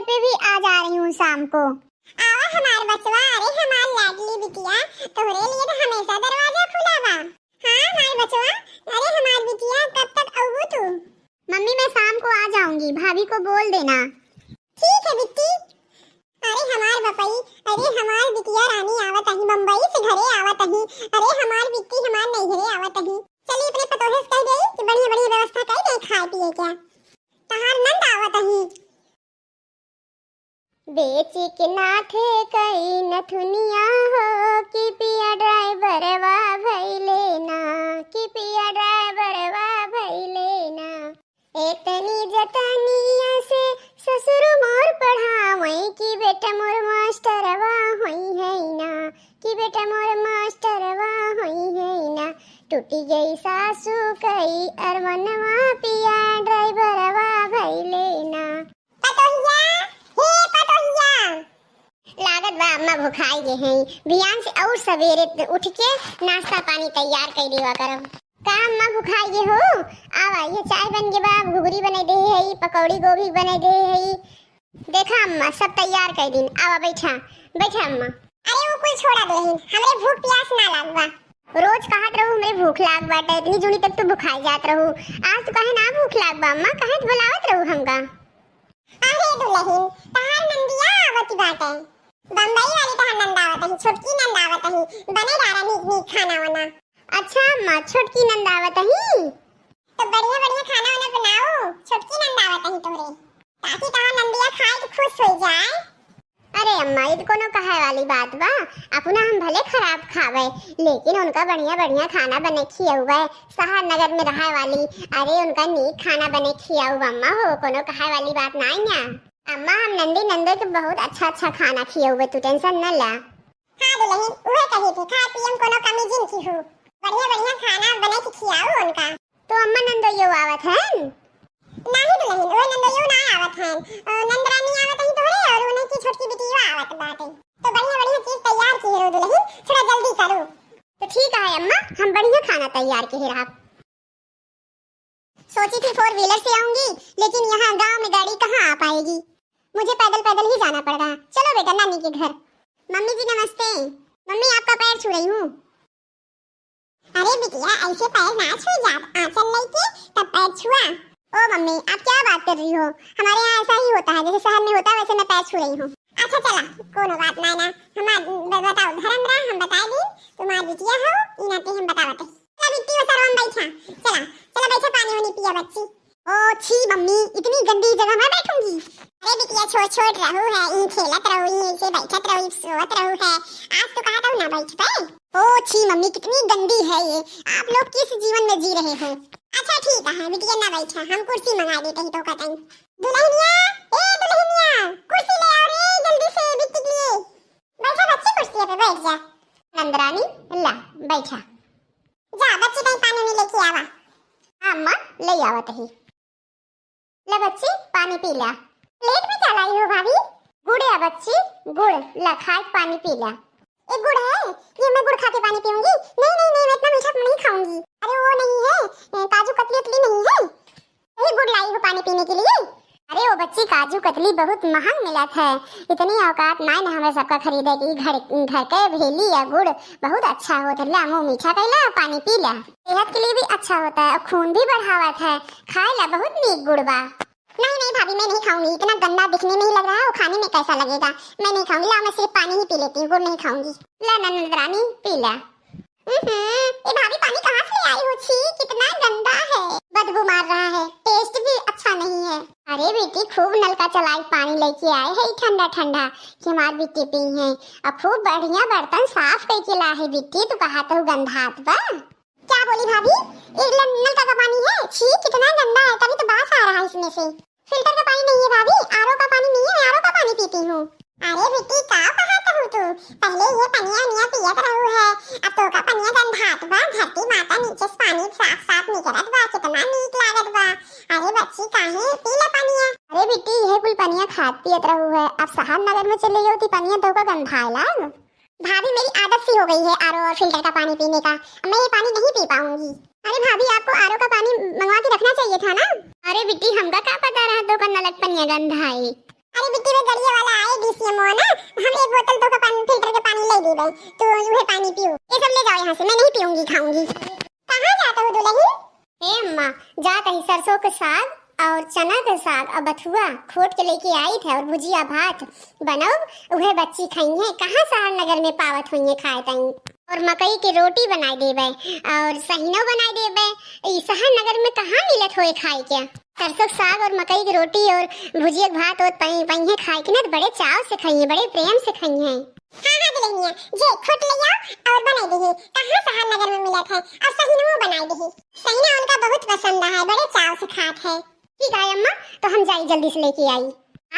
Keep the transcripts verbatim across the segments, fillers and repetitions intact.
पे भी आ जा रही हूँ शाम को। आवा हमार बचवा, अरे हमार लाडली बिटिया, तोहरे लिए तो हमेशा दरवाजा खुला बा। हाँ हमार बचवा, अरे हमार बिटिया, कब तक अउबू तू? मम्मी, मैं शाम को आ जाऊंगी, भाभी को बोल देना। ठीक है बिट्टी। अरे हमार बपई, अरे हमार बिटिया रानी आवत अही, बम्बई से घरे आवत अही। अरे हमार बिट्टी, हमार नैहरे आवत अही। चली अपने पतोहे से कह देई कि बढ़िया बढ़िया व्यवस्था कई दे खाए पिए के। तहार नंद आवत अही। बेची के नाथे कई नथुनिया हो, कि पिया ड्राइवरवा भइले ना, कि पिया ड्राइवरवा भइले ना। एतनी जतनिया से ससुर मोर पढ़ावई, कि बेटा मोर मास्टरवा होई है ना, कि बेटा मोर मास्टरवा होई है ना। टूटी गई सासू कई अरमनवा, पिया ड्राइवरवा भइले ना। पतोहिया, हे पतोहिया। लागत बा अम्मा भुखाई गे हैं। बिहान से और सवेरे उठ के नाश्ता पानी तैयार कर देवा करब। का अम्मा भुखाई गे हो? आवा, ये चाय बन गे बा, घुघरी बनाई दे है, पकौड़ी गोभी बनाई दे है। देखा अम्मा, सब तैयार कर दिन। आवा, बैठा, बैठा अम्मा। अरे वो कुल छोड़ा दुलहिन, हमरे भूख प्यास ना लाग बा। रोज कहत रहू हमरे भूख लाग बाटे, इतनी जुनी तक तू भुखाई जात रहू। आज तू कहे ना भूख लाग बा अम्मा, कहे तो बुलावत रहू हमका। अरे दुलहिन, तहार नंदिया आवत बाटे। बम्बई वाली तहार नंद आवत ही, छोटकी नंद आवत ही, बने डारा नीक नीक खाना वाना। अच्छा अम्मा, छोटकी नंद आवत ही? तो बढ़िया बढ़िया खाना वाना बनाओ, छोटकी नंद आवत ही तोहरे, ताकि तहार नंदिया खाए के खुश हो जाए। अरे अम्मा, ई त कोनो कहे वाली बात बा? अपना हम भले खराब खावे, लेकिन उनका बढ़िया बढ़िया खाना बने खियउबे। शहर नगर में रहे वाली, अरे उनका नीक खाना बने खियउब अम्मा हो, कोनो कहे वाली बात नाई ना। अम्मा, हम नंदी नंदो के बहुत अच्छा अच्छा खाना खियउबे, तू tension न ला। हाँ दुलहिन, उहे कही थी, खाए पिए में कोनो कमी जिन की हो, बढ़िया बढ़िया खाना बने के खियाओ उनका। तो अम्मा नंदोइयो आवत हैं? नाही दुलहिन, ओए नंदोइयो ना आवत हैं। अ, नंदरानी आवत ही तोहरे और उन्हें की छोटकी बिटियो आवत बाटे। तो बढ़िया बढ़िया चीज तैयार की है दुलहिन, थोड़ा जल्दी करो। तो ठीक है अम्मा, हम बढ़िया खाना तैयार की है आप। सोची थी four wheeler से आऊंगी, लेकिन यहाँ गांव में गाड़ी कहाँ आ पाएगी। मुझे पैदल पैदल ही जाना पड़ रहा। चलो बेटा नानी के घर। मम्मी जी नमस्ते। मम्मी आपका पैर छू रही हूँ। अरे बिटिया, ऐसे पैर ना छुई जात, आंचल लेके तब पैर छुआ। ओ मम्मी, आप क्या बात कर रही हो? हमारे यहाँ ऐसा ही होता है, जैसे शहर में होता है वैसे मैं पैर छू रही हूँ। अच्छा चला, कोनो बात ना ना, हम आज ब-, बताओ धर्म रहा, हम बता दी, तुम्हारी बिटिया हो, ई नाते हम बतावत है। चला बिट्टी वो सरवन बैठा, चला, चला बैठा पानी वानी पिया बच्ची। ओ छी मम्मी, इतनी गंदी जगह मैं बैठूंगी? अरे बिटिया छोट छोट रहू है, ई खेलत रहू, ई ऐसे बैठत रहू, ई सोवत रहू है, आज तो कहा था ना बैठ पे। ओ छी मम्मी, कितनी गंदी है ये, आप लोग किस जीवन में जी रहे हो? अच्छा ठीक है बिटिया ना बैठा, हम कुर्सी मंगा देते हैं तो कहते हैं। दुलहिनिया, ए दुलहिनिया, कुर्सी ले आओ रे जल्दी से बिट्टी के लिए। बैठा बच्ची कुर्सी पे बैठ जा। नंदरानी ला बैठा। जा बच्ची कहीं पानी नहीं लेके आवा। हाँ अम्मा, ले आवत ही। ले बच्ची, पानी पी ला। प्लेट में क्या लाई हो भाभी? गुड़ है बच्ची, गुड़। ला खाए पानी पी ला। एक गुड़ है, ये मैं गुड़ खा के पानी पीऊंगी। नहीं नहीं नहीं, मैं इतना मीठा नहीं खाऊंगी। अरे वो नहीं है, ए, काजू कतली उतली नहीं है, यही गुड़ लाई हो पानी पीने के लिए। अरे ओ बच्ची, काजू कतली बहुत महंग मिलत है, इतनी औकात नाय न हमें सबका खरीदे की। घर घर के भेली या गुड़ बहुत अच्छा होत है। ला मुंह मीठा कैला, पानी पी ला। सेहत के लिए भी अच्छा होता है और खून भी बढ़ावत है। खाए ला बहुत नीक गुड़ बा। नहीं नहीं भाभी, मैं नहीं खाऊंगी, इतना गंदा दिखने में ही लग रहा है, वो खाने में कैसा लगेगा? मैं नहीं खाऊंगी, ला मैं सिर्फ पानी ही पी लेती हूँ, गुड़ नहीं खाऊंगी। ला ननद रानी पी ला। हम्म, ए भाभी, पानी कहाँ से ले आई हो? छी, कितना गंदा है, बदबू मार रहा है, taste भी अच्छा नहीं है। अरे बेटी, खूब नलका चलाई पानी लेके आए है ठंडा ठंडा कि हमार बिट्टी पी है, और खूब बढ़िया बर्तन साफ करके ला है बिट्टी, तू कहा तो गंधात बा। क्या बोली भाभी, ये ल-, नलका का पानी है? छी, कितना गंदा है, तभी तो बास आ रहा है इसमें से। फिल्टर का पानी नहीं है भाभी, आरओ का पानी नहीं है, मैं आरओ का पानी पीती हूँ। अरे बिट्टी, का कहत हूँ तू? पहले ये पनिया उनिया पियत रहू है, अब तो का पनिया गंधात बा, धरती माता नीचे से पानी साफ साफ निकरत बा, कितना नीक लागत बा। अरे बच्ची, काहे पी ले पनिया? अरे बिट्टी, ये कुल पनिया खात पियत रहू है, अब शहर नगर में चले जाओ तो पनिया तो का गंधाए लाग। भाभी, मेरी आदत सी हो गई है आरओ और फिल्टर का पानी पीने का, मैं ये पानी नहीं पी पाऊंगी। अरे भाभी, आपको आरओ का पानी मंगवा के रखना चाहिए था ना। अरे बिट्टी, हमका का पता रहा तो का नलक पनिया गंधाए। अरे बिट्टी, वे गड़िया वाला आए डीसीएमओ ना, हम एक बोतल तोका पानी, फिल्टर के पानी ले दीबे, तू उहे पानी पियो। ये सब ले जाओ यहाँ से, मैं नहीं पीऊंगी, खाऊंगी। कहाँ जात हो दुलही? ए अम्मा, जात ही सरसों के साग और चना के साग और बथुआ खोट के लेके आइत है और भुजिया भात बनउब, उहे बच्ची खइहें। कहाँ सहर नगर में पावत होइहें खाए ताईं? और मकई के रोटी बनाए देबे और सहिनो बनाए देबे। ई सहर नगर में कहाँ मिलत होए खाए के? सरसों के साग और मकई के रोटी और भुजिया के भात होत पई-, पइहें खाए के ना, तो बड़े चाव से खइहें, बड़े प्रेम से खइहें। हाँ, हाँ दुलहिनिया, जे खोट ले आओ और बनाए देही। कहाँ सहर नगर में मिलत है? और सहिनो बनाए देही। सहिना उनका बहुत पसंद है, बड़े चाव से खात है। ठीक है अम्मा, तो हम जाई जल्दी से लेके आई।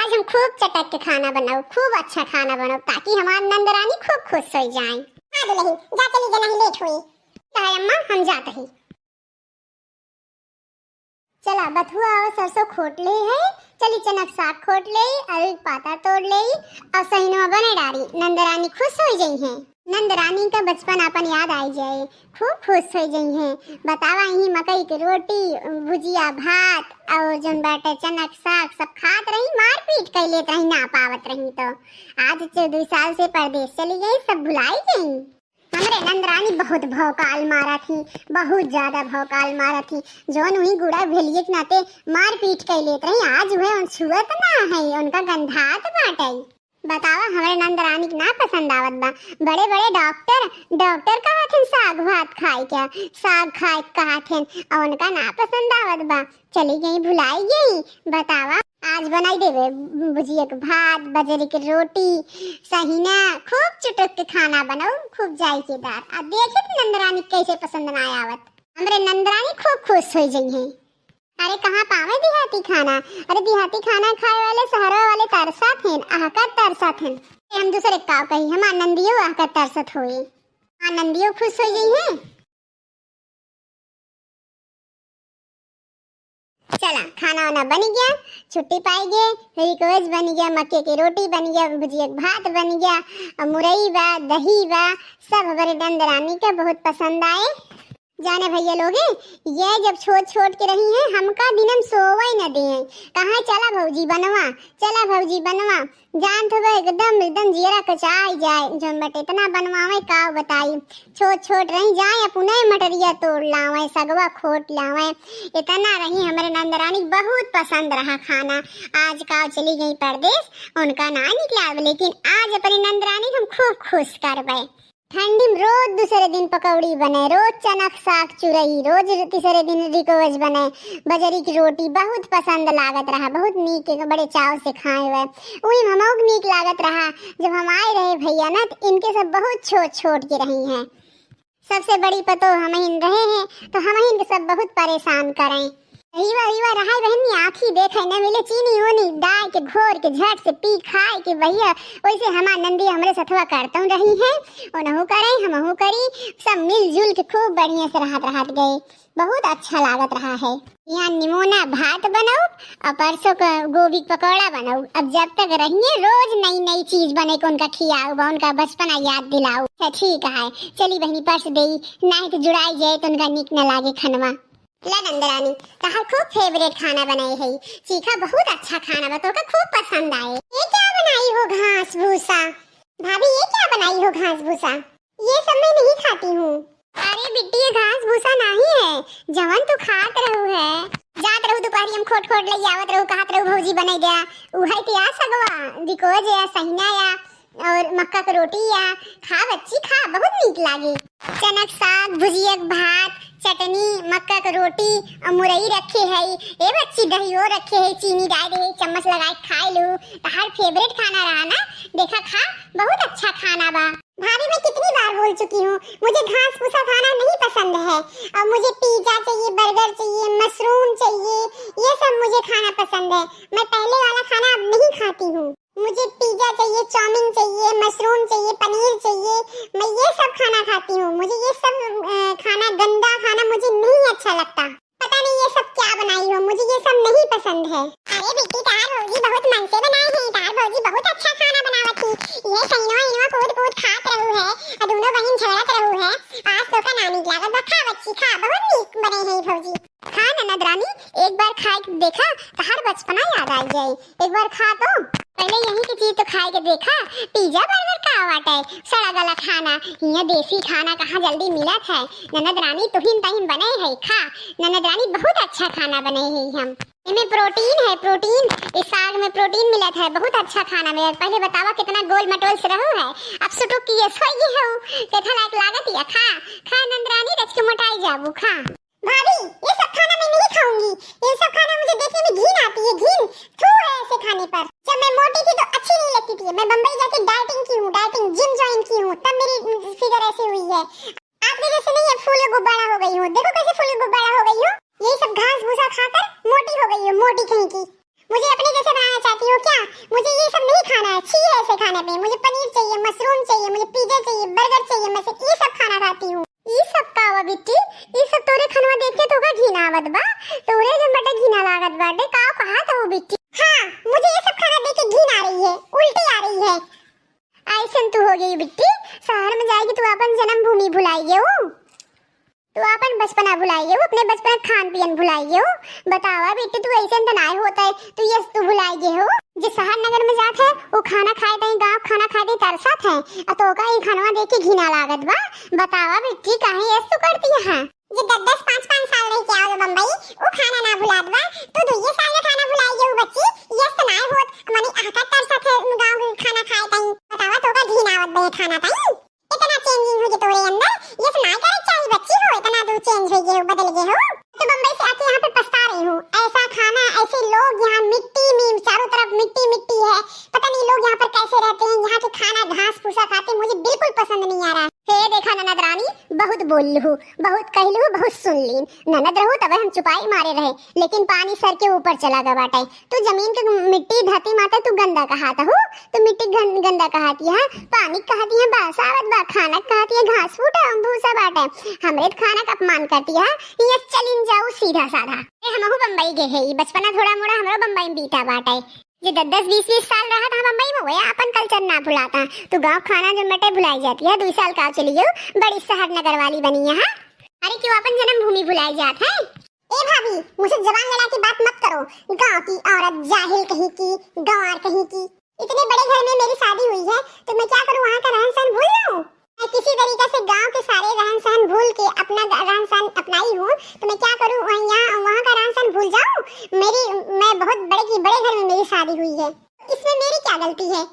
आज हम खूब चटक के खाना बनाउब, खूब अच्छा खाना बनाउब, ताकि हमार नंदरानी खूब खुश हो जाए। हाँ दुलही, जा चली जना, लेट हुई। ठीक है अम्मा, हम जात ही। चला, बथुआ और सरसों खोट ले है, चली चनक साग खोट ले, अरुई पाता तोड़ ले और सहिनवा बने डारी, नंदरानी खुश हो जइहें। नंदरानी का बचपन अपन याद आई जाए, खूब खुश हो जइहें। बतावा, यही मकई के रोटी, भुजिया भात और जौन बाटे चनक साग सब खात रही, मारपीट कर लेत रही, ना पावत रही तो। आज से दो साल से परदेस चली गई, सब भुलाई गई। हमरे नंदरानी बहुत भौकाल मारत ही, बहुत ज्यादा भौकाल मारत ही। जौन वही गुड़ा भेलिए के नाते मारपीट कर लेत रही, आज उहे उन छुअत ना है, उनका गंधात बाटे। बतावा, हमरे नंदरानी के ना पसंद आवत बा। बड़े बड़े डॉक्टर, डॉक्टर कहत हन साग भात खाए के, साग खाए के कहत हन, और उनका ना पसंद आवत बा। चली गई, भुलाई गई। बतावा, आज बनाई देबे भुजिया के भात, बजरी के रोटी, सहिना, खूब चुटक के खाना बनाउब, खूब जायकेदार। आ देखी तो नंदरानी कैसे पसंद ना आवत। हमरे नंदरानी खूब खुश हो जइहें। अरे कहाँ पावे देहाती खाना? अरे देहाती खाना खाए वाले सहरवा वाले तरसत हैं, अहका तरसत हैं। हम दूसरे का कही, हमार नंदियो अहका तरसत होए। हाँ, नंदियो खुश हो जइहें। चला, खाना वाना बन गया, छुट्टी पाई गए, रिकोज बन गया, मक्के की रोटी बन गया, भुजिया के भात बन गया, और मुरई बा, दही बा, सब हमारे नंदरानी का बहुत पसंद आए। जाने भैया लोगे, ये जब छोट छोट के रही हैं, हमका दिनम सोवे न दे हैं। कहाँ, "चला भौजी बनवा, चला भौजी बनवा।" जानत हो एकदम, एकदम जियरा कचाई जाए, जौन बटे इतना बनवावे का बताई। छोट छोट रही जाए, अपने मटरिया तोड़ लावे, सगवा खोट लावे, इतना रही। हमरे नंदरानी बहुत पसंद रहा खाना। आज का चली गई परदेस, उनका ना निकलावे, लेकिन आज अपनी नंदरानी हम खूब खुश करबे। ठंडी में रोज दूसरे दिन पकौड़ी बने, रोज चनक साग चुरई, रोज तीसरे दिन रिकोज बने, बजरी की रोटी बहुत पसंद लागत रहा, बहुत नीक, बड़े चाव से खाए हुए। उही में हमहू के नीक लागत रहा, जब हम आए रहे भैया ना, तो इनके सब बहुत छोट छोट के रही हैं। सबसे बड़ी पतोह हमहिन रहे हैं, तो हमहिन के सब बहुत परेशान करें। हीवा, हीवा रहाई बहिनी, आँखी देखे न मिले, चीनी ओनी डाल के घोर के झट से पी खाए के भैया, वैसे हमार नंदी हमरे सथवा करतौ रही है, ओनहु करे, हमहु करी, सब मिलजुल के खूब बढ़िया से रहत, रहत गए। बहुत अच्छा लागत रहा है। यहाँ निमोना भात बनाउब और परसों का गोभी के पकौड़ा बनाउब। अब जब तक रहिए, रोज नई नई चीज बने के उनका खियाउब, उनका बचपना याद दिलाउब। अच्छा, ठीक है, चली बहिनी, परस देई, नाहीं तो जुड़ाई जाए तो उनका नीक न लागे खनवा। ला नंदरानी, तहार खूब फेवरेट खाना बनाई है, चीखा बहुत अच्छा खाना बा, तोका खूब पसंद आए। ये क्या बनाई हो घास भूसा? भाभी, ये क्या बनाई हो घास भूसा? ये सब मैं नहीं खाती हूँ। अरे बिट्टी, ये घास भूसा नहीं है, जवन तू खात रहू है। जात रहू दोपहरी हम खोट खोट ले आवत रहू, कहत रहू भौजी बनाई द्या, उहे तो या सगवा, रिकोज या, सहिना या, और मक्का के रोटी या, खा बच्ची खा, बहुत नीक लागे। चनक साग, भुजिया के भात, चटनी, मक्का के रोटी और मुरई रखे है। ए बच्ची, दहियो रखे है, चीनी डाल दे, चम्मच लगाए खाए लू। तहार फेवरेट खाना रहा ना, देखा खा, बहुत अच्छा खाना बा। भाभी, मैं कितनी बार बोल चुकी हूँ, मुझे घास भूसा खाना नहीं पसंद है और मुझे पिज़्ज़ा चाहिए, बर्गर चाहिए, मशरूम चाहिए, ये सब मुझे खाना पसंद है। मैं पहले वाला खाना अब नहीं खाती हूँ। मुझे पिज़्ज़ा चाहिए, चाउमीन चाहिए, मशरूम चाहिए, पनीर चाहिए, मैं ये सब खाना खाती हूँ। मुझे ये सब, अ, खाना, गंदा खाना मुझे नहीं अच्छा लगता। पता नहीं ये सब क्या बनाई हो, मुझे ये सब नहीं पसंद है। अरे बिट्टी, तार भौजी बहुत मन से बनाए हैं, तार भौजी बहुत अच्छा खाना बनावत थी। ये सैनवा इनवा कूद कूद खात रहू है और दोनों बहिन झगड़त रहू है। आज तोका ना नीक लागत बा, खा बच्ची खा, बहुत नीक बने हैं भौजी। खा ननद रानी, एक बार खाए के देखा, तहार बचपना याद आ जाई। एक बार खा तो, पहले यहीं की चीज तो खाए के देखा। पिज्जा बर्गर का बाटे, सड़ा गला खाना। हियां देसी खाना कहाँ जल्दी मिलत है। ननद रानी तुहिन तहिन बने है, खा। ननद रानी बहुत अच्छा खाना बने है हम। इमे प्रोटीन है, प्रोटीन। इस साग में प्रोटीन मिलत है, बहुत अच्छा खाना मिलत। पहले बतावा कितना गोल मटोल से रहू है, अब सुटुक की ये सोई गई हो, कैसा लायक लागत या। खा, खा ननद रानी, रच के मोटाई जाबू, खा। भाभी, ये सब खाना मैं नहीं खाऊंगी। ये सब खाना मुझे देखने में घिन आती है, घिन, थू है ऐसे खाने पर। जब मैं मोटी थी तो अच्छी नहीं लगती थी। मैं बम्बई जाके डाइटिंग की हूँ, डाइटिंग, जिम ज्वाइन की हूँ, तब मेरी फिगर ऐसी हुई है। आपके जैसे नहीं है, फूल गुब्बारा हो गई हूँ। देखो कैसे फूल गुब्बारा हो गई हूँ। यही सब घास भूसा खाकर मोटी हो गई हूँ, मोटी कहीं की। मुझे अपने जैसे बनाना चाहती हो क्या? मुझे ये सब नहीं खाना है, छी है ऐसे खाने पे। मुझे पनीर चाहिए, मशरूम चाहिए, मुझे पिज्जा चाहिए, बर्गर चाहिए, मैं सिर्फ ये सब खाना खाती हूँ। ई सब का बा बिट्टी? ई सब तोरे खनवा देख के तोका घिन आवत बा? तोरे जन बटे घिना लागत बाटे, का कहत हो बिट्टी? हाँ, मुझे ये सब खाना देख के घिन आ रही है, उल्टी आ रही है। ऐसन तू हो गई बिट्टी, शहर में जाएगी तू अपन जन्मभूमि भुलाई गयो, तू अपन बचपना भुलाई गयो, अपने बचपना खान पियन भुलाई गयो। बतावा बिट्टी, तू ऐसन त नाय होत है, तू यस तू भुलाई गए हो। जे शहर नगर में जात है, वो खाना खाए ताई, गाँव खाना खाए ताई तरसत है, आ तोका ई खनवा देख के घिना लागत बा। बतावा बिट्टी, काहे यस तू करती है? जे दस दस पाँच पाँच साल रह के आओ बम्बई, वो खाना ना भुलात बा। तू दुइये साल का खाना भुलाई गयो बच्ची, यस त नाय होत, माने आका तरसत है गाँव के खाना खाए ताई। बतावा तोका घिन आवत बा ये खाना ताई। इतना चेंजिंग हो गई तोरे अंदर, ये सब ना करे चाहिए बच्ची हो, इतना तू चेंज हो गए हो, बदल गए हो। तो बम्बई से आके यहाँ पे पछता रही हूँ। ऐसा खाना, ऐसे लोग, यहाँ मिट्टी में चारों तरफ मिट्टी मिट्टी है। पता नहीं लोग यहाँ पर कैसे रहते हैं, यहाँ के खाना घास भूसा खाते, मुझे बिल्कुल पसंद नहीं आ रहा है। हे देखा ननद रानी, बहुत बोल लू, बहुत कह लू, बहुत सुन ली। ननद रहू तब हम चुपाई मारे रहे, लेकिन पानी सर के ऊपर चला गवा बाटे। तू जमीन के मिट्टी धरती माता तू गंदा कहात हो, तो मिट्टी गं-, गंदा कहती है, पानी कहती है, बास आवत बा, खाना कहती है, घास फूटा भूसा बाटे, हमरे त खाना का अपमान करती है। ये चलिन जाऊ सीधा साधा। ए, हमहू बम्बई गए है, ई बचपना थोड़ा मोड़ा हमरो बम्बई में बीता बाटे। जे दस दस बीस बीस साल रहा था बम्बई में, वही अपन कल्चर ना भुलाता। तू गाँव खाना जो मटे भुलाई जाती है, दुई साल का चली गयो, बड़ी शहर नगर वाली बनी यहाँ। अरे क्यों अपन जन्मभूमि भुलाई जात है? ए भाभी, मुझसे जबान लड़ा के बात मत करो। गाँव की औरत, जाहिल कहीं की, गंवार कहीं की। इतने बड़े घर में मेरी शादी हुई है, तो मैं क्या करूँ, वहाँ का रहन सहन भूल जाऊँ? मैं किसी तरीके से गांव के सारे रहन सहन भूल के अपना ग-, रहन सहन अपनाई हूँ, तो मैं क्या करूँ, वहाँ, यहाँ, वहाँ का रहन सहन भूल जाऊँ? मेरी, मैं बहुत बड़े की बड़े घर में मेरी शादी हुई है, इसमें मेरी क्या गलती है?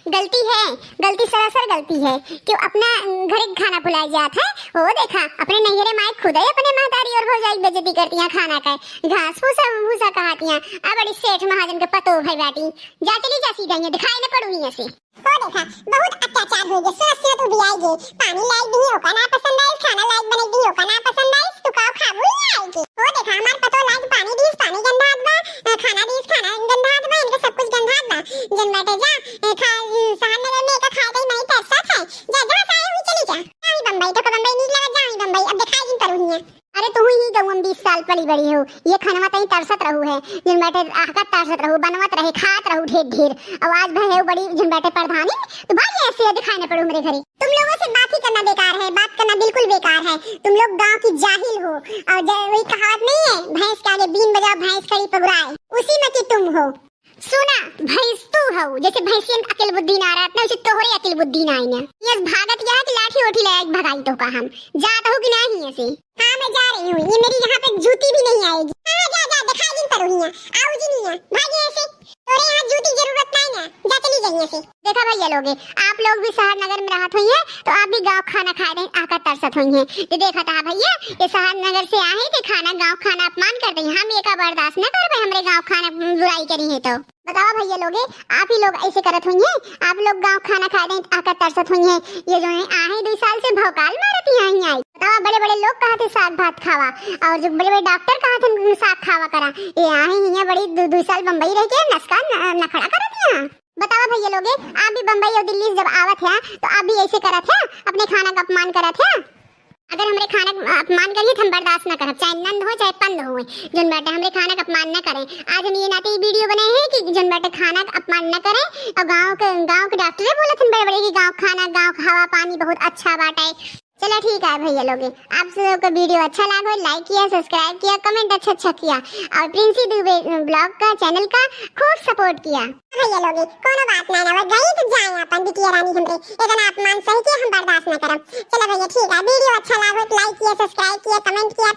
गलती है, गलती सरासर गलती है। क्यों अपना घर के खाना भुलाए जात है? वो देखा, अपने नैहरे माई खुद ही अपने महतारी और भौजाई की बेइज्जती करती हैं खाना का। घास फूसा भूसा कहाती हैं, आ बड़ी सेठ महाजन के पतो भई बाटी। जा चली जा सीधा, यहाँ दिखाई न पड़ू यहाँ से। ओ देखा, बहुत अत्याचार हो गया, सोच से तू भी आई गई। पानी लाई भी ओका ना पसंद आइस, खाना लाई बनाई भी ओका ना पसंद आइस, तू का खाबू नहीं आई के। ओ देखा, हमार पतो लाई पानी दीस, पानी गंधात बा, अ, खाना दीस, खाना गंधात बा, इनके सब कुछ गंधात बा। जन बैठे जा, ए, खा, सहन नगर में एका खाए गई नहीं तरसत है। जा, जहाँ से आए हुई चली जा। जाऊँ बम्बई, तो बम्बई नहीं लगा, जाऊँ बम्बई, अब दिखाई दिन करूँ ही है। अरे तू ही गौवा में बीस साल पली बड़ी हो, ये खनवा तई तरसत रहू है, जिन बैठे आका तरसत रहू, बनवत रहे, खात रहू ढेर ढेर। अब आज भय है बड़ी जिन बैठे प्रधानी, तो भाई ऐसे दिखाई न पड़ू मेरे घरे। तुम लोगों से बात ही करना बेकार है, बात करना बिल्कुल बेकार है। तुम लोग गांव की जाहिल हो, और ज-, वही कहावत नहीं है, भैंस के आगे बीन बजाओ, भैंस खड़ी पगुराए, उसी में की तुम हो। सुना, भैंस तू हऊ, जैसे भैंसियन अकिल बुद्धि ना रहत ना, वैसे तोहरे अकिल बुद्धि ना आई ना। यस भागत गया कि लाठी ओठी ले आके भगाई तो का हम। जात हो कि नहीं ऐसे? हाँ, मैं जा रही हूँ, ये मेरी यहाँ पे जूती भी नहीं आएगी। हाँ, जा, जा, दिखाई दिन पर हुई है, आओ जी नहीं है, भागी ऐसे। तोरे यहाँ जूती जरूरत नहीं ना, जा चली जाइए ऐसे। देखा भैया लोगे, आप लोग भी शहर नगर में रहत हुई है, तो आप भी गाँव खाना खाए रहे, आका तरसत हुई है। तो देखा था भैया, ये शहर नगर से आहे थे खाना, गाँव खाना अपमान कर रही, हम ये का बर्दाश्त न कर पाए, हमरे गाँव खाना बुराई करी है तो। बतावा भैया लोगे, आप ही लोग ऐसे करत हुई हैं, आप लोग गाँव खाना खाए रहे, आका तरसत हुई हैं। ये जो है आहे दुई साल से भौकाल मारत ही आई आई। बतावा बड़े बड़े लोग कहा थे साग भात खावा, और जो बड़े बड़े डॉक्टर कहा थे साग खावा करा, ये आहे हियाँ बड़ी दु-, दुई साल बम्बई रह के नस्का न-, नखड़ा करत यहाँ। बतावा भैया लोगे, आप भी बम्बई और दिल्ली से जब आवत है तो आप भी ऐसे करत है, अपने खाना का अपमान करत है। अगर हमरे खाना का अपमान करिए तो हम बर्दाश्त ना करब, चाहे नंद हो चाहे पंद हो, जौन बाटे हमरे खाना का अपमान ना करें। आज हम ये नाते ये वीडियो बनाए हैं कि जौन बाटे खाना का अपमान ना करें और गाँव के, गाँव के डॉक्टरे बोलत हैं बड़े बड़े कि गाँव खाना, गाँव का हवा पानी बहुत अच्छा बाटे। चला ठीक है भैया लोगे, आप सब का video अच्छा लागो, like किया, subscribe किया, comment अच्छा अच्छा किया और प्रिंसी दुबे vlog का channel का खूब support किया। भैया लोगे कोनो बात ना ना, वो गई तो जाए अपन बिटिया रानी हमरे, इतना अपमान सही के हम बर्दाश्त ना करब। चला भैया ठीक है, video अच्छा लागो, like किया, subscribe किया, comment किया,